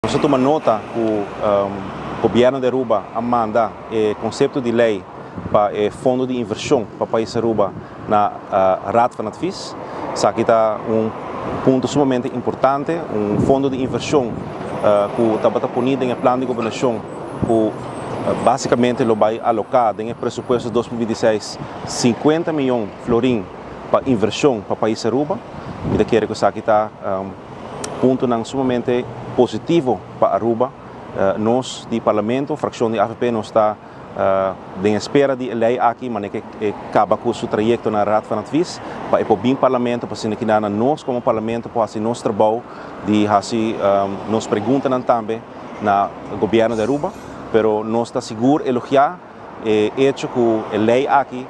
Nos a tuma nota cu Gobierno di Aruba a manda e concepto di ley pa e fondo di inversion pa pais Aruba na Raad van Advies. Esaki ta un punto sumamente importante, un fondo di inversion cu tabata poni den e plan di gobernacion cu basicamente lo bay aloca den e presupuesto 2026 50 miyon florin pa inversion pa pais Aruba. Mi ta kere cu esaki ta puntonan sumamente positivo pa Aruba. Nos di Parlamento, fraccion di avp, nos ta den espera di e ley aki, manera cu e caba cu su trayecto na Raad van Advies, pa e por bin Parlamento, pa asina kina nos como Parlamento por haci nos trabou di haci nos preguntanan tambe na Gobierno di Aruba. Pero nos ta sigur elogia e hecho cu e ley aki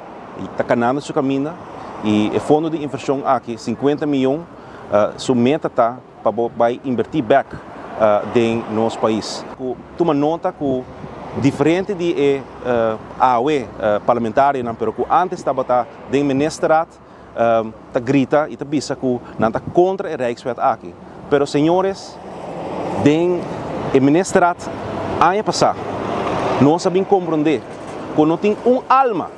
ta canando su caminda y e fondo di inversion aki, 50 miyon, su meta ta pa bo bay inverti bek den nos pais. Cu tuma nota cu diferente di e awe parlamentarionan, pero cu antes tabata den ministerraad, ta grita y ta bisa cu nan ta contra e Rijkswet aki. Pero señores, den e ministerraad aña pasa, nos a bin comprende cu no tin un alma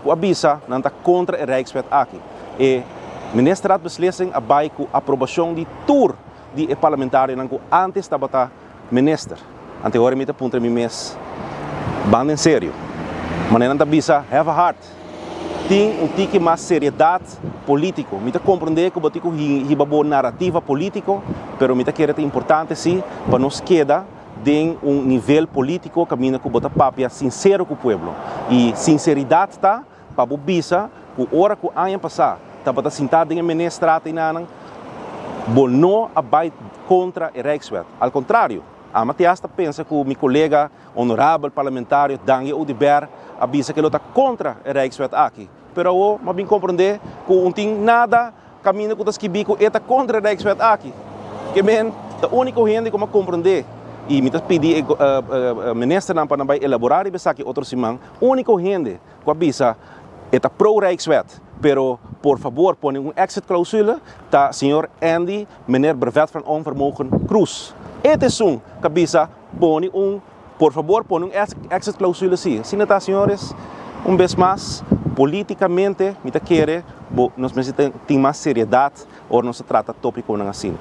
cu a bisa nan ta contra e Rijkswet aki. E ministerraadbeslissing a bay cu aprobacion di tur di e parlamentarionan cu antes tabata minister. Anto awor mi ta puntra mi mes, ban en serio. Manera nan ta bisa, have a heart. Tin un tiki mas seriedad politico. Mi ta comprende cu bo tin cu hiba bo narrativa politico, pero mi ta kere ta importante si pa nos keda den un nivel politico caminda cu bo ta papia sincero cu pueblo. Y sinceridad ta pa bo bisa cu ora cu aña pasa tabata sinta den e ministerraad eynan, bo no a bay contra e Rijkswet. Al contrario, ami te hasta pensa cu mi colega honorabel parlamentario Dangui Oduber a bisa cu lo ta contra e Rijkswet aki. Pero awo m'a bin comprende cu no tin nada caminda cu ta skibi cu e ta contra e Rijkswet aki. Kiermen, e unico hende cu m'a comprende y mi ta pidi ministernan pa nan bay elabora riba esaki otro siman, unico hende cu a bisa e ta pro Rijkswet, pero por favor pone un exit clausule, ta señor Endy meneer Brevet van Onvermogen Croes. E ta esun cu a bisa pone un, por favor pone un exit clausule si. Asina ta, señores, un bes mas, politicamente mi ta kere bo nos mester tin mas seriedad ora nos ta trata topiconan asina.